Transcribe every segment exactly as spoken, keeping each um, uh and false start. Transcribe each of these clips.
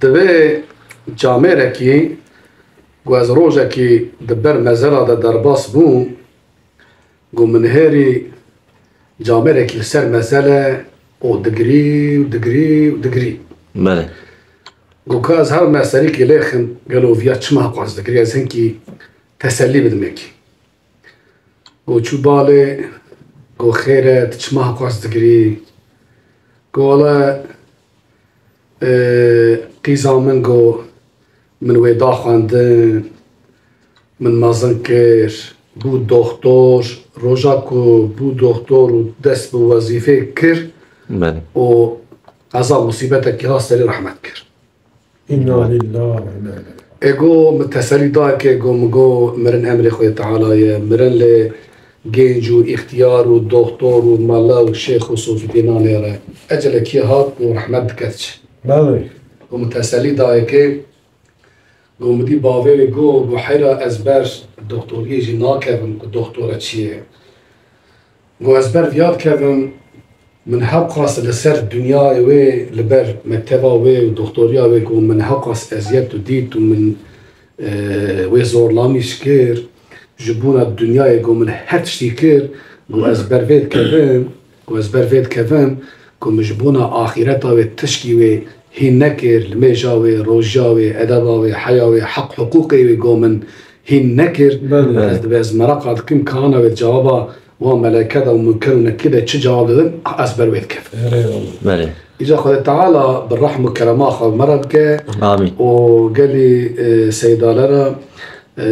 Divê camêrekî ku ez rojekî di ber mezela de derbas bûm, ku min hêrî camêrekî li ser mezele û digirî û digirî û digirî. Belê. Ku ka ez her meserîkî lêxim, gelo viya çima hewqas digirî, ez hinkî tesellî bidim yekî. Go çû balê, go xêr e, tu çima hewqas digirî? Go wele, e, qîza min go min wê da xwendin, min mezin kir, bû doxtor, roja ku bû doxtor û dest bi wezîfê kir Belê. û qeza musîbetekî hat serî rehmet kir. Înna lîllahî we înna îleyhî. Ê go min teselî dayê ke go min go mirin emrê Xwedê Teala ye, mirin lê genc û îxtiyar û doxtor û mela û şêx û sofî tê nanêre. Ecele kê hat û rehmet dike diçe. Belê. Go min teselî dayê ke go min dî bavê wê go, go heyra ez ber doxtoriyê jî nakevim ku doxtora çi ye. Go ez ber viya dikevim, min hewqas li ser dinyayê wê, li ber mekteba wê û doxtoriya wê ku min hewqas eziyet û dît û min, e, wê zorlamîş kir, ji bona dinyayê ku min her tiştî kir, ku ez ber vê dikevim, ku ez ber vê dikevim, ku min ji bona axîreta wê tişkî wê hîn nekir, limêja wê, rojiya wê, edeba wê, heya wê, heq hiqûqê wê ku min hîn nekir. Belê. Ez dibe ez meraqa dikim ka ana wê cewaba wan meleke de û Munker û Nekîr de çi cewab didin, ez ber wê dikim. Erê wele. Belê. Îca Xwedê Teala bi rehm û kerema xwe me re bike Amîn. û gelî, e, seydalera, e,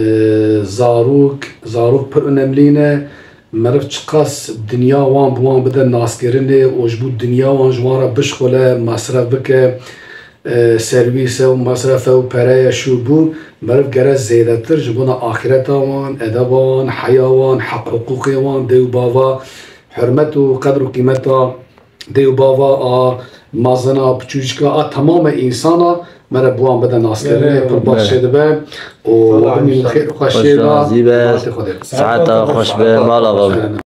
zarok, zarok pir önemlî ne. Meriv çiqas dinya wan bi wan bide naskirinê û ji bo dinya wan ji wan re bişxule, mesref bike, e, serwîse û mesrefe û pereye şû bû, meriv gere zêdetir ji bona axireta wan, edeba wan, heya wan, heq hiqûqê wan, dê û bava, hurmet û qedr û qîmeta dê û bava a mazina, piçûçika a temamê însana, mere bi wan bide naskirinê, Belê. pir baş Belê. çêdibe û Selamet. hemî xêr û Xweş xweşiyê de razî be. Saeta Xwedê. Saeta xweş be, mala we be.